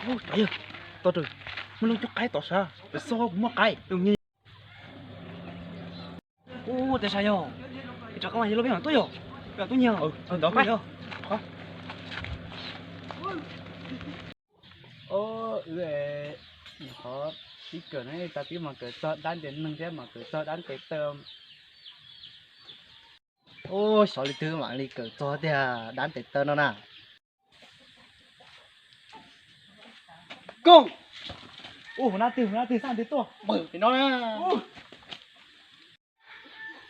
Ub, tau rau, muaj lub cub qaib tom sab, pem xoj kuv muaj qaib. Ub, tej sab yog, rov qab mas yog lub peb mam tuaj yog, peb mam tuaj nyiag. Ntawd yog. Ub, wb qhov sib kawm no, tag twb mas kawm txog dab ntes neeg thiab mas kawm txog dab ntes taw. Ub, xyov li twg mam li kawm txog tiag dab ntes taw no na. Koj, ub, hauv nab twg, hauv nab twg xab twg tuaj, pem no na.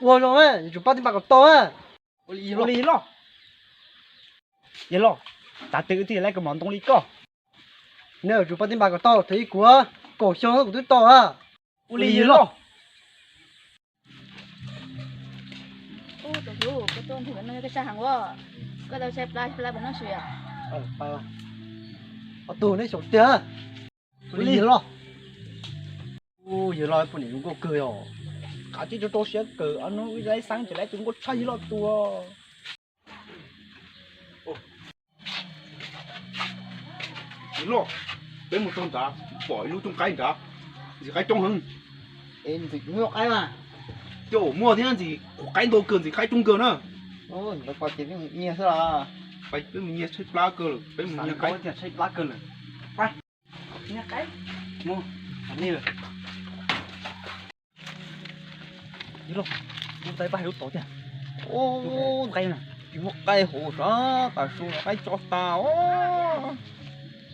Ua zoo, yuav tsum pab tij npas kom tau. Ua li yawg loj, yawg loj, tav twg thiaj li kawm mos ntoo li koj? Nej yuav tsum pab tij npas kom tau, thaum ub kuv kaum xyoo kuv twb tau. Ua li yawg loj. Ub, tus hlub, koj tuaj nrog kuv noj koj sab heev ua, koj tau tshaib plab, tshaib plab puas noj su os? Ob tug neb xyaum tiag. Ua li yawg loj. Ub, yawg loj poj niam zoo nkauj kawg yom. Qav tsib rau rau siab kawg, ob hnub wb laib xeeb ces laib tus nkauj tshaj yawg loj tus. Yawg loj, peb mus txog nrad pom ib lub cooj qaib nrad, ntxim qaib coob heev. Ntxim muaj qaib mas. Coj muaj thiab, ntxim qaib ntau kawg, ntxim qaib coob kawg na. Peb mus nyiag tshaib plab kawg lawm, peb mus nyiag qaib tshaib plab kawg lawm. Nyiag qaib, mus, li lawm. Yawg loj, tus tais paj hais lub tod tiag. Ub, qaib na, tsis muaj qaib hauv sab tas su, qaib tso tas os.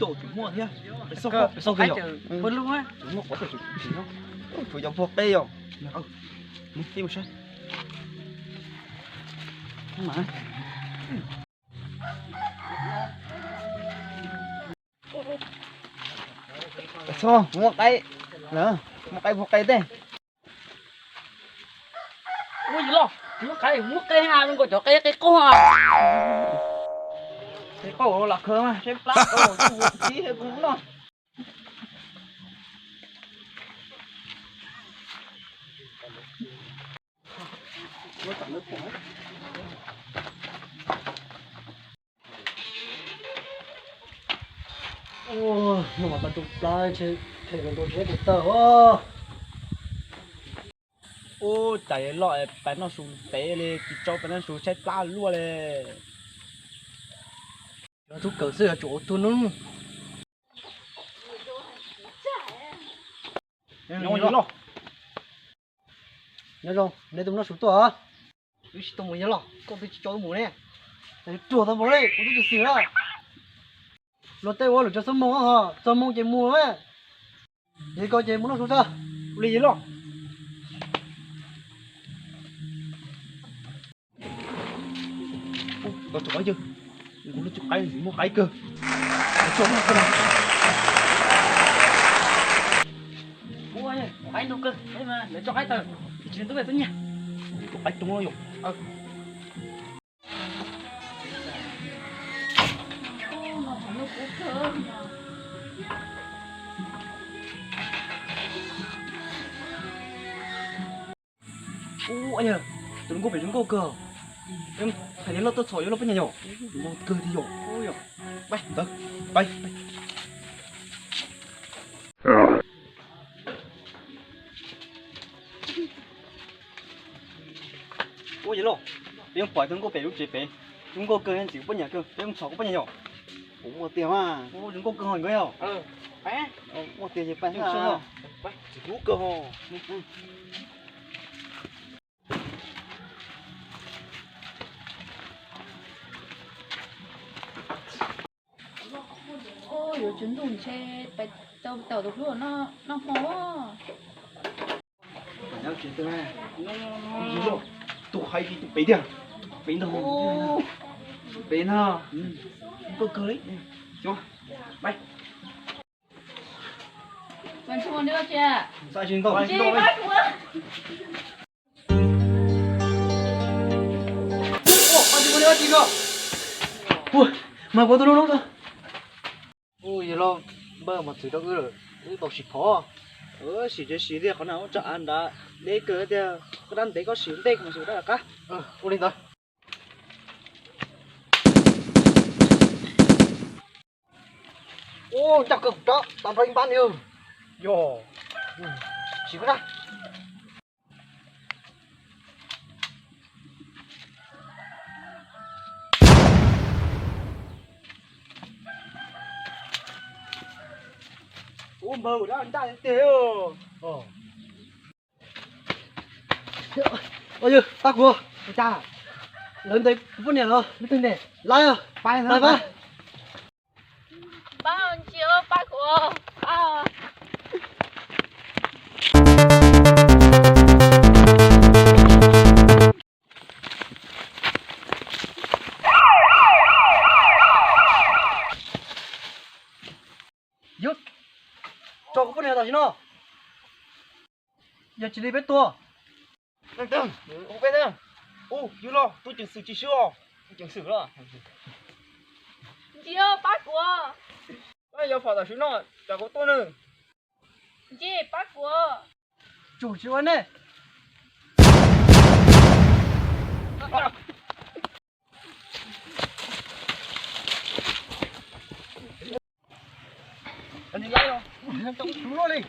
Coj tsis muaj thiab. Peb xauj, peb xauj kawg yom. Peb lub, tsis muaj qhov tsis, tsis muaj, tsuas yog puag qe yom. Mus, peb mus saib. Txhob muab qaib, muab qaib puag qe tej. Ub, yawg loj, muab qaib, muab qe a, zoo nkaus cov qe qe qaub a. Qe qaub los khaws mas saib plab, kuv noj. Ua, noj mas tau tsau plab, them los ntau siab tes taw os. Ub, cas yawg loj pais noj su ntev li, tsis tsau pais noj su tshaib plab luaj li. Yog tub kawm xwb yuav tsum ua tug nub. Nyob zoo yawg loj. Nyob zoo, neb twb mus noj su tuaj? Wb tsis tau mus yawg loj, koj twb tsis tso wb mus ne. Ruam tau mus li, kuv twb tsis xwm na. Luag tej ua lawm tso txhob moo ho, txog moo ces mus na. Yog koj ces mus noj su tso. Ua li yawg loj. Ua, tau tso qaib, kuv lub tsuj qaib ntxim muaj qaib kawg. Ua, qaib ntau kawg, lawv tso qaib tawm, tsis ntuj twb nyiag. Tsuj qaib coob yom. Ub, yawg, tus hluas nkauj pem zoo nkauj kawg. Hais yawg loj tuaj txhom yawg loj poj niam yom. Zoo nkauj kawg tiag yom. Pais ntawd, pais. Ub, yawg loj, peb yeej pom tus hluas nkauj pem lub tsev pem, zoo nkauj kawg, ntxim poj niam kawg, peb mus txhom kuv poj niam yom. Kuv muaj tiag mas. Ub, zoo nkauj kawg ho nkawd yom. Muaj tiag ces pais, ntxim hlub kawg ho. Yuav tsaus ntuj ntshe pais tau tus hlub noj hmo. Tus hais tus pem tiag, pem ntag, pem na, zoo nkauj kawg li. Mas kuv tus hlub no. Ub, yawg loj, npawg mos txwv rau wb lawm, wb tau sim phom. Sim tsev sim tiag, qhov no ua tso av nrad deb kawg tiag, koj dab ntev koj sim ntej kuv mam sim dab qab. Ua li ntawd. Ua cas kawg kuv rov tau nrog ib npab ni. Yog, sim kuv na. Ua npawg ua dab ntaj tiag. Yog, pab kuv. Cas lawv ntes kuv poj niam los? Lawv twg ntes? Lawv pab, pab. Pab ntsia, pab kuv. Yog, tso kuv poj niam tam sim no. Yog tsis li peb tua. Leej twg hu peb ne? Ub, yus los tus ceev xwm tsis swb os. Tus ceev xwm los. Ntsia, pab kuv. Pab yuav phom tam sim no, tsam kuv tua nws. Ntsia, pab kuv. Tsum tsis ua nej. Ua li,